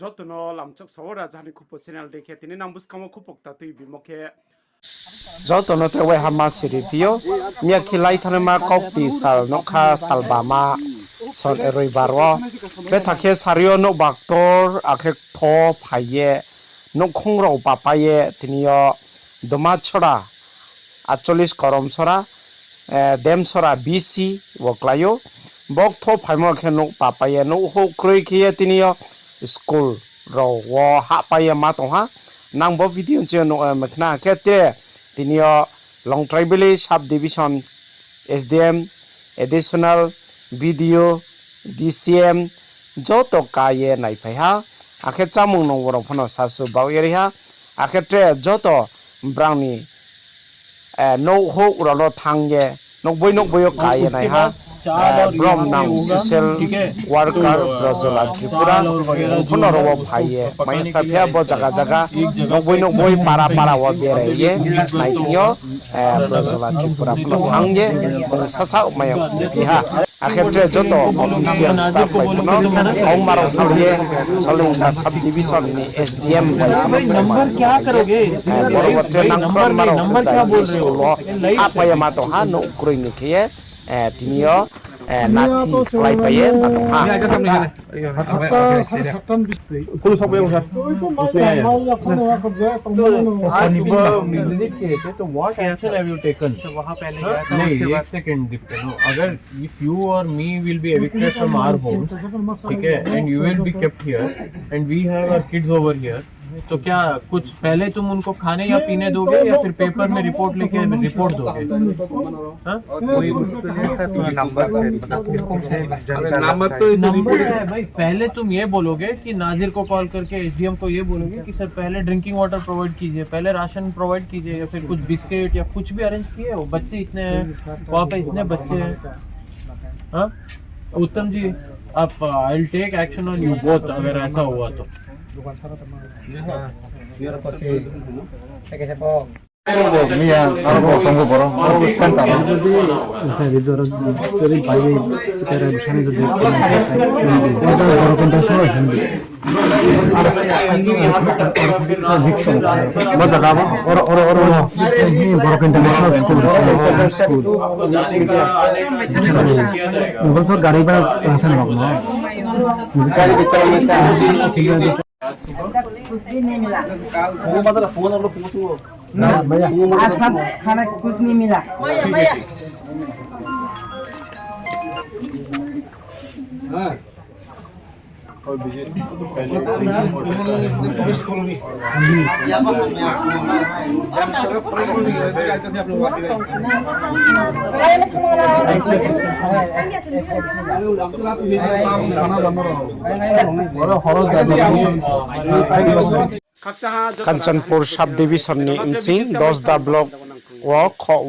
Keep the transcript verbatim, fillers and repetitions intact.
Joto no lamchok sao Raja ni Khupo channel dei khe tini nang buskang wo khupo kta tui bimo khe. Joto no tre waiha ma siri phi ou. Miyakhe lai thanaima kaukti sal nougkha salbama son roibar wo. Betha khe sari yo nouhba ktor akhe tho phai ye nouhkhong rao papai ye tini yo Domachora, Acholis Koromsora, Demsora B C wo klái ou. Bo tho phaimo khe nouh papai ye nouh houh kroi khe ye tini yo school rao wo hahpai ye ma tong ha. Nang bo video chini yo nuh, mkhna khe tre tini yo Longtraibili sub division S D M, additional B D O, D C M joto ka ye naiphai ha. Akhe chámung nung rao phano sasu baoh ye ri ha. Akhe tre joto brang ni nouh houh rao no thanng ye nouhboi nouhboi yo ka ye nai ha. Brom nang social worker Brojola Tripura, phano rao wo phai ye mai ya sa phi ha bo zaga zaga nouhboi nouhboi para para wo berai ye nai thing yo, Brojola Tripura phano thanng ye bung sasaoh mai ya si phi ha. Akhe tre joto official staff bai phano kauma rao salai ye Solingta sub division ni S D M bai phano boro wo tre nangkhorma rao khe jai school wo hahpai ye ma tong ha nouh kroi ni khe ye, tini yo nathi kláipai ye ma tong ha. नहीं, एक सेकंड, दीप्ति, no, अगर if you or me will be evicted from our homes, ठीक है, and you will be kept here, and we have our kids over here, तो क्या कुछ पहले तुम उनको खाने या पीने दोगे या फिर पेपर में रिपोर्ट लेके रिपोर्ट दोगे? हाँ? कोई उसके लिए सर कोई नंबर है, मतलब किसको से जानकारी नंबर तो इसे रिपोर्ट। भाई, पहले तुम ये बोलोगे कि नाजिर को कॉल करके एसडीएम को ये बोलोगे कि सर पहले ड्रिंकिंग वाटर प्रोवाइड कीजिए, पहले राशन प्रोवाइड कीजिए या फिर कुछ बिस्किट या कुछ भी अरेंज किए हो। बच्चे इतने हैं, वहाँ पे इतने बच्चे हैं। हाँ? उत्तम जी, आप, I will take action on you both अगर ऐसा हुआ तो। Miya, aro bo tongo borok, aro bo center o. Boro kintu solo hindi. Bo jaga bo, oro, oro, oro bo. Boro kintu national school, school. Bo to gari ba tang tang rok no. Gari bitor. कुछ भी नहीं मिला। आज सब खाना कुछ नहीं मिला। Kanchanpur sub division ni bsing Dosda block wo kho